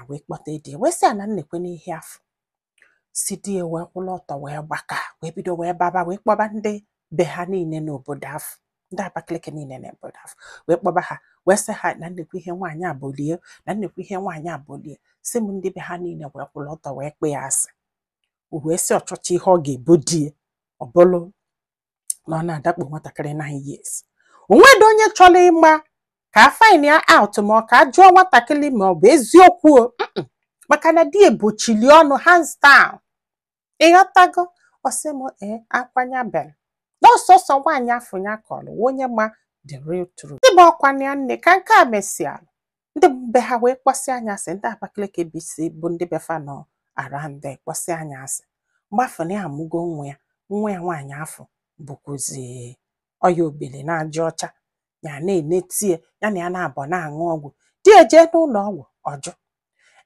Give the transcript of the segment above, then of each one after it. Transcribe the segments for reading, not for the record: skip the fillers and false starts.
Wee kpọta di ya, wee sị ya na nnekwe n'ihe afọ si di ya, wee kwụrụ ọtọ, wee gbaka, wee bido wee baba, wee kpọba ndị be ha niile n'obodo afọ, ndị Abakaliki niile n'obodo afọ, wee kpọba ha, wee sị ha na nnekwu ihe nwaanyị abolie, na nnekwu ihe nwaanyị abolie. Si m ndị be ha niile wee kwụrụ ọtọ wee kpee ya asị. O wee sị ọchọchị ihe ọ ga-ebo di ya, ọ bụrụ na ọ na-adakpo nwatakịrị 9 years, o nwedo onye chọrọ ịma ka a find ya out, ma ọ ka a jụọ nwatakịrị ma ọ bụ eziokwu o. Maka na di ebochili ọnụ hands down. Ịghọtago? Ọ sị m ee, akwanya bere n'ọsọsọ nwaanyị afọ ya kọrọ onye ma the real truth. Ndị bụ ọkwa ya nne ka nke a mesịalụ, ndị be ha wee kpọsị anya asị, ndị Abakaliki bisi bụ ndị befa nọ around there kpọsị anya asị. Mgbe afọ na ya amụgo nwa ya, nwa ya nwaanyị afọ bụkwuzi ọya obili na-aja ọcha, ya na-enetie ya na ya na-abọ na-aṅụ ọgwụ. Di eje n'ụlọ ọgwụ ọjụ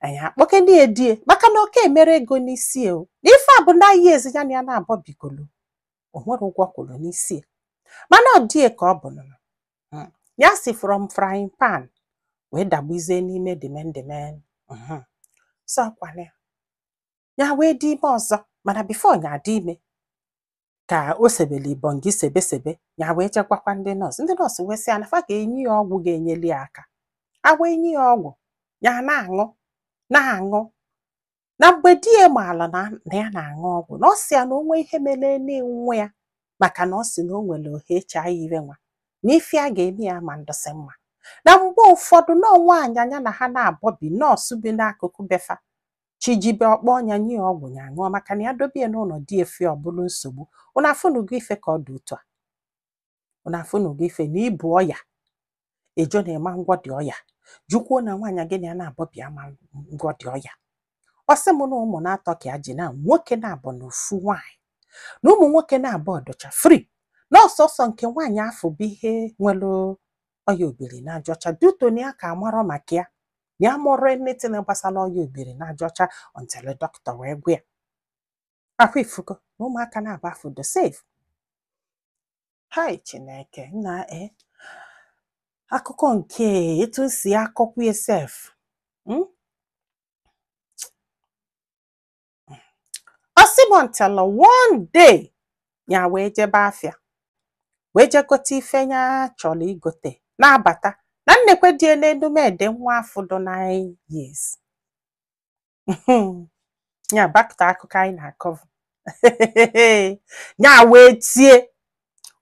anyị akpọkene ya die, maka na oke emere ego n'isi o na ife a bụ na years ya na ya na-abọ bigolo, o nwere ụgwọ kwụrụ n'isi ya, mana ọ die ka ọ bụ nụnụ. Ya si from frying pan wee dagbuzie n'ime dimen. So ọkwana ya, ya wee dị ime ọzọ. Mana before ya adị ime ka o sebele ibongi sebe sebe, ya wee jekwakwa ndị nọọsụ. Ndị nọọsụ wee sị ya na fa ga-enye ya ọgwụ ga-enyeli ya aka. A wee nye ya ọgwụ, ya na-aṅụ na-aṅụ. Na mgbe di ya maala na ya na-aṅụ ọgwụ, na ọ sị ya na o nwee ihe mere nwa ya, maka na ọ sị na o nwere HIV nwa, na ife a ga-eme ya ma ndụsị mma. Na mgbe ụfọdụ na nwaanyị anya na ha na-abọbi nọọsụ bi n'akụkụ befa chijibe ọkpọ ọnya nye ya ọgwụ ya ṅụọ, maka na ya dobe ya n'ụlọ di efe ọ bụrụ nsogbu. Unu afụnugo ife ka ọ dị otu a? Unu afụnugo ife na ibu ọya ejo na-ema ngwọ dị ọya jukwuo na nwaanyị gị na ya na-abọbi ama ngwọ dị ọya? Ọ sị m na ụmụ na-atọ ka ya ji na nwoke na-abụ na ofu nwaanyị, na ụmụ nwoke na-abụ ọdụcha free, na ọsọsọ nke nwaanyị afọ bụ ihe nwere ọya obiri na aja ọcha duto na ya ka amarọ maka ya, na ya mụrụ anything gbasara ọya obiri na aja ọcha until dọkịta wee gwa ya. Ahụ ifugo na ụmụaka na-abụ afọ do safe. Hai, Chineke nna! E akụkọ nke etu m si akọkwa sef. Ọ sị m until one day ya wee jebe afịa, wee jee gote ife ya chọrọ igote, na-abata na nnekwe dị n'elu mede nwa afọ dị 9 years. Ya back to akụkọ anyị na-akọvụ. Ya wee tie,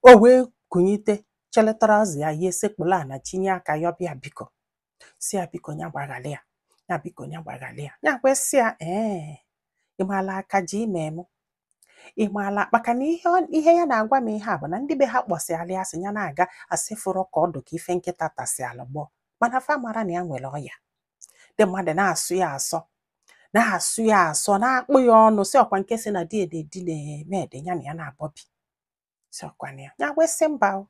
o wee kunyite cheletara azụ ya, ya esekpulu ana chinye aka ya, ọbịa biko, si ya biko, ya gbaghara ya, ya biko, ya gbaghara ya. Ya wee sị ya ee, ịmaala aka ji ime mụ ịmaala, maka na ihe ya na-agwa m ihe a bụ na ndị be ha kpọsịala ya asị, ya na-aga asị fụrụ ka ọdụ ka ife nkịta tasị ala gbọọ, mana fa mara na ya nwere ọya. Ndị mmadụ na-asụ ya asọ, na-asụ ya asọ, na-akpụ ya ọnụ, si ọkwa nke si na di edi na-eme ya na ya na-abọbi, si ọkwa na ya. Ya wee sị mba o.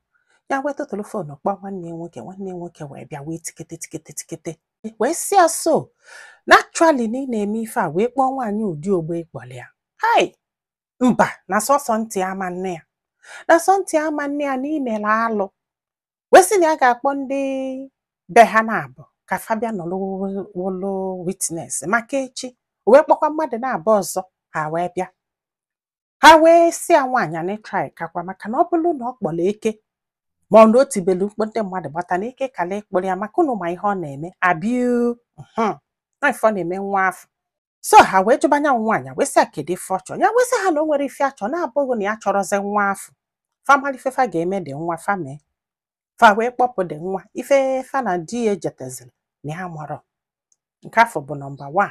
Ya wee tụtụrụ phone kpọọ nwanne ya nwoke. Nwanne ya nwoke wee bịa, wee tikete tikete tikete, wee sị ya so naturally na ị na-eme ife a, wee kpọọ nwaanyị ụdị ogbe ịkpọrọ ya. Hai, mba, na sọsọ ntị ama nne ya, na sọ ntị ama nne ya na imere alụ. Wee sị na ya ga-akpọ ndị be ha na-abụ ka fa bịa nọrọ wụlụ witness maka echi. O wee kpọkwa mmadụ na-abụ ọzọ, ha wee bịa, ha wee sị ya nwaanyị na try kakwa, maka na ọ bụrụ na ọ kpọrọ eke ma ọ na o tibelu mkpu, ndị mmadụ gbata na eke kala ịkpọrọ ya, maka ụnụ ma ihe ọ na-eme abiu na ife ọ na-eme nwa afọ. So ha wee jụba anya nwaanyị, wee sị ya kedu ife ọ chọrọ. Ya wee sị ha na o nwere ife achọ na-abụghị na ya chọrọzi nwa afọ, famali ifefa ga-eme dị nwa fa mee. Fa wee kpọpụ dị nwa. Ife fa na di ya ejeteziri na ya marọ. Nke afọ bụ number 1.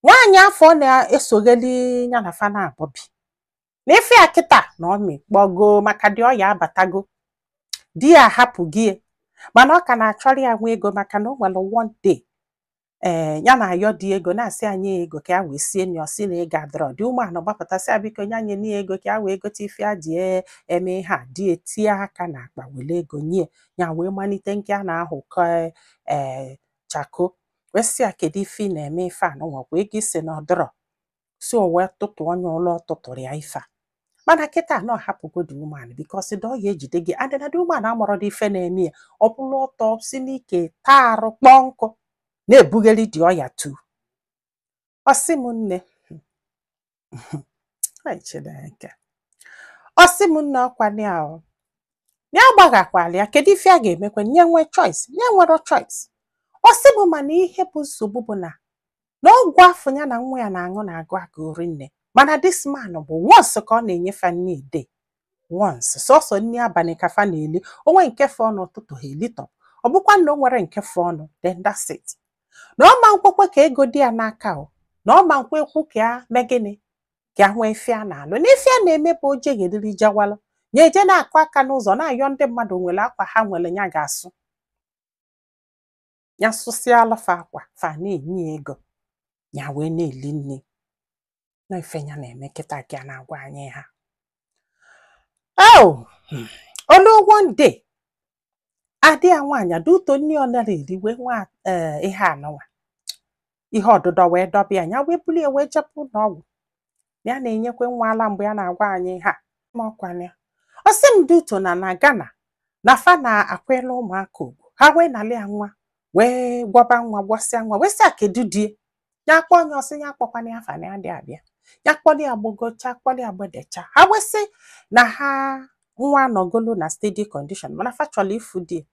Nwaanyị afọ na-esogheli ya na fa na-abọbi na ife ya kịta na ọmị kpọgo, maka dị ọya abatago, di ya ahapụ gị, mana ọ ka na-achọrọ ya nwa ego, maka na o nwere one day ee ya na-ayọ di ego, na-asị anyị ego ka ya wee sie nri, ọ sị na ego adọrọ. Dị umeanụ gbapụtasị ya, biko nye anyị nye ego ka ya wee gote ife a ji eme ihe a. Di etie aka n'akpa were ego nye ya, wee malite nke a na-ahụ ka ee chako, wee sị ya kedu ife ị na-eme ife a nụnwakwa ego isi na ọdọrọ si. O wee tụtụ onye ụlọ tụtụrụ ya ife a. Mana kịta na ọ hapụgo the woman, because the ọya ejide gị and na the woman amụrụ dị ife na-eme ya. Ọ kwụrụ ọtọ si n'ike taa arụ kpọọ nkụ. Na-ebugheri dị ọya tu. Ọ sị m nne, ai Chineke, ọ sị m nne, ọkwa ya o ya gbaghakwala ya. Kedu ife a ga-emekwa? Nye nwee choice? Nye nwere choice. Ọ sị m mana ihe bụ nsogbu bụ na ọgwụ afọ ya na nwa ya na-aṅụ na-agụ agụ rinne, mana this man bụ once ka ọ na-enyefe nne a day, once, sọsọ nri abalị ka fa na-eli. Onwe nke fọ n'ụtụtụ, ha elitọ. Ọ bụkwa na o nwere nke fọ ọnụ, then that's it. Na ọ ma nkwekwe ka ego dị ya n'aka o, na ọ ma nkwekwu ka ya mee gịnị, ka ya nwee ife a na-alụ. Na ife a na-eme bụ oje gediri jawalụ ya, eje na-akụ aka n'ụzọ, na-ayọ ndị mmadụ nwere akwa ha nwere, ya ga-asụ ya, sụsịala fa akwa, fa na-enye ya ego, ya wee na-eli nri. Na ife ya na-eme kịta ka ya na-agwa anyị ha. Oh, olu one day, adị ya nwaanyị aduto nne ọ nara eri wee nwa ee ihe anụnwa, ihe ọdụdọ wee dọba ya, ya wee bulie wee jepụ ụlọ ọgwụ. Ya na-enyekwe nwa ala mgbe ya na-agwa anyị ha. Ma ọkwana ya, ọ sị m duto na Ghana na fa na-akwela ụmụaka ugwu, ha wee nalị ya nwa, wee gwọba nwa, gwọsịa nwa, wee sị a kedu die ya kpọọ onye. Ọsị ya kpọkwana ya afa na ya dị abịa, ya kpọlị ya gbogocha, kpọlị ya gbedecha. Ha wee sị na ha nwa nọgolo na steady condition, mana fa chọrọ ifu di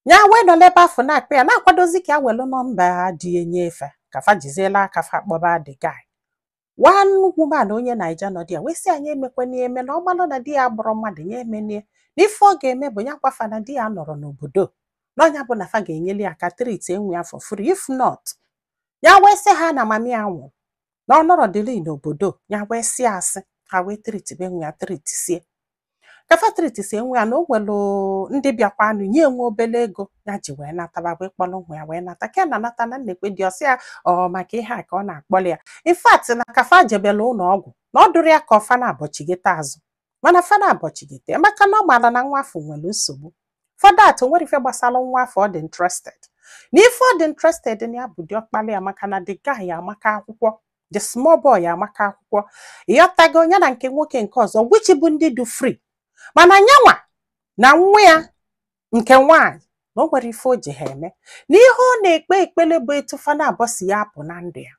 ya. Wee nọ n'ebe afọ na-akpị ya, na-akwadozi ka ya welu nọmba di ya nye efe ka fa jiziela aka fa kpọba the guy. One woman onye Naija nọ di ya wee sị anyị emekwana eme na ọ malụ na di ya gbụrụ mmadụ, ya emenie na ife ọ ga-eme bụ ya gwafa na di ya nọrọ n'obodo n'ọnya bụ na fa ga-enyeli ya aka treat enwe ya for free. If not, ya wee sị ha na mami ya nwụrụ na ọ nọrọ dịrị n'obodo ya. Wee sị asị ha wee treat be nwe ya, treat sie ka fa treat sie nwe ya, na o nwelu ndị bịakwanụ nye enwe obele ego ya ji wee nataba, wee kpọrọ nwa ya wee nata ke na nata na nnekwe dị. Ọsị ya ọ maka ihe a ka ọ na-akpọli ya. In fact, na ka fa jebele ụlọ ọgwụ na ọ dụrụ ya ka ọfa na-abọchigete azụ, mana fa na-abọchigete maka na ọ maara na nwa afọ nwere nsogbu. For that, o nwere ife gbasara nwa afọ ọ dị interested na ife ọ dị interested na ya bụ diọkpala ya, maka na the guy amaka akwụkwọ, the small boy amaka akwụkwọ, ịghọtago? Ya na nke nwoke nke ọzọ, which bụ ndị dị free, mana nyanwa na nwa ya nke nwaanyị na o nwere ife o ji ha eme. Na ihe ọ na-ekpe ekpele bụ etu fana abụọ si ya apụ na ndụ ya.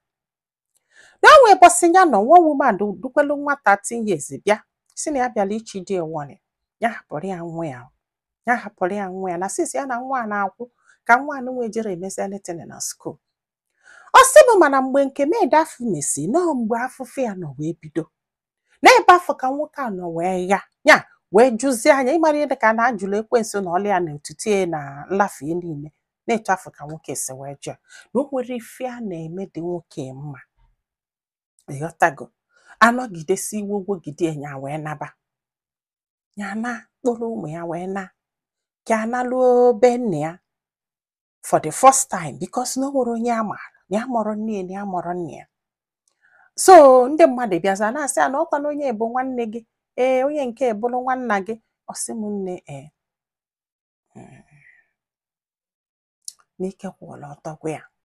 Na o nwee bọsị ya nọ, nwa woman dukwelu nwa 13 years bịa, si na ya bịara ichi di warning, ya hapụrụ ya nwa ya, ya hapụrụ ya nwa ya, na sisi ya na nwa a na-akwụ ka nwa a nwa ejere emezi anything na school. Ọ sị bụ mana mgbe nke maid afụ mesi nọọ, mgbe afụfụ ya nọ wee bido n'ebe afọ ka nwoke a nọ wee gha ya, wee jụzie anya ịmara ihe ka na ajụlụ ekwensu na ọlụ ya na otiti na nlafe niile na-etu afọ ka nwoke si wee jụọ na o nwere ife a na-eme dị nwoke mma, ịghọtago? Anọgidesi iwe gwogide ya wee naba ya, na kpụrụ ụmụ ya wee na ka analuo be nna ya for the first time, because na o nwere onye a maara na ya mụrụ nne ya, na ya mụrụ nne ya. So ndị mmadụ bịaza na-asị ya na ọkwa na onye bụ nwanne gị, ee, onye nke bụrụ nwanna gị. Ọ sị m nne, ee, n'ike kwụrụ ọtọ gwa ya.